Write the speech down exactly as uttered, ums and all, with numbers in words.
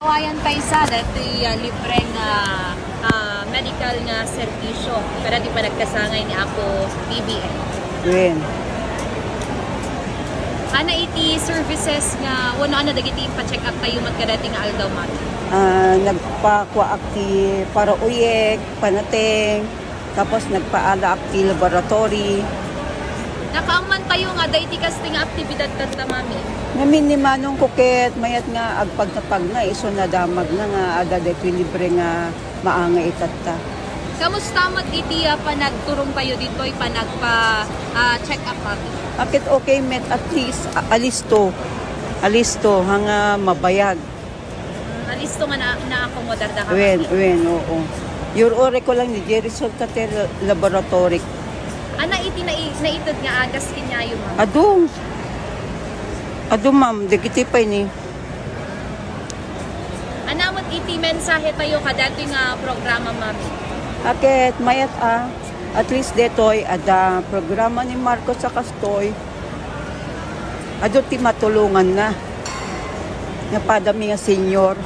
Awayan pay sa daytoy, ah, libre nga, ah, medical nga serbisyo para ti panagkasangay ni Apo B B M. Wen. Ana iti services nga, wenno ana dagiti ipa-check up tayo met kadaytoy nga aldaw, ma'am? Ah, nagpakuaak ti parauyek, panateng, tapos nagpaalaak ti laboratory. Nakaamman tayo nga daytoy kastoy nga aktibidad tatta, mami? Ngamin ni Manong Kuket, mayat nga agpagna-pagna, isu nadamagna nga adda daytoy libre nga maangay itatta. Kamusta met iti, ah, panagturong tayo ditoy, panagpa, ah, check up, mami? Aket okay met, at least, a-, alisto. Alisto, hanga mabayag. Mm, alisto nga na, naakomodar da ka, Wen, mami? Wen, oo. Your ore ko lang ni Jerry Solcater Laboratory. Ana iti nai-, naited nga agas kenyayo, ma'am? Adu. Adu, ma'am, dagiti pay ni. Ana met iti mensahe tayo kadaytoy nga programa, ma'am? Aket, mayat a. At least detoy, adda programa ni Marcos a kastoy. Adu ti matulonganna. Nga padami nga senior.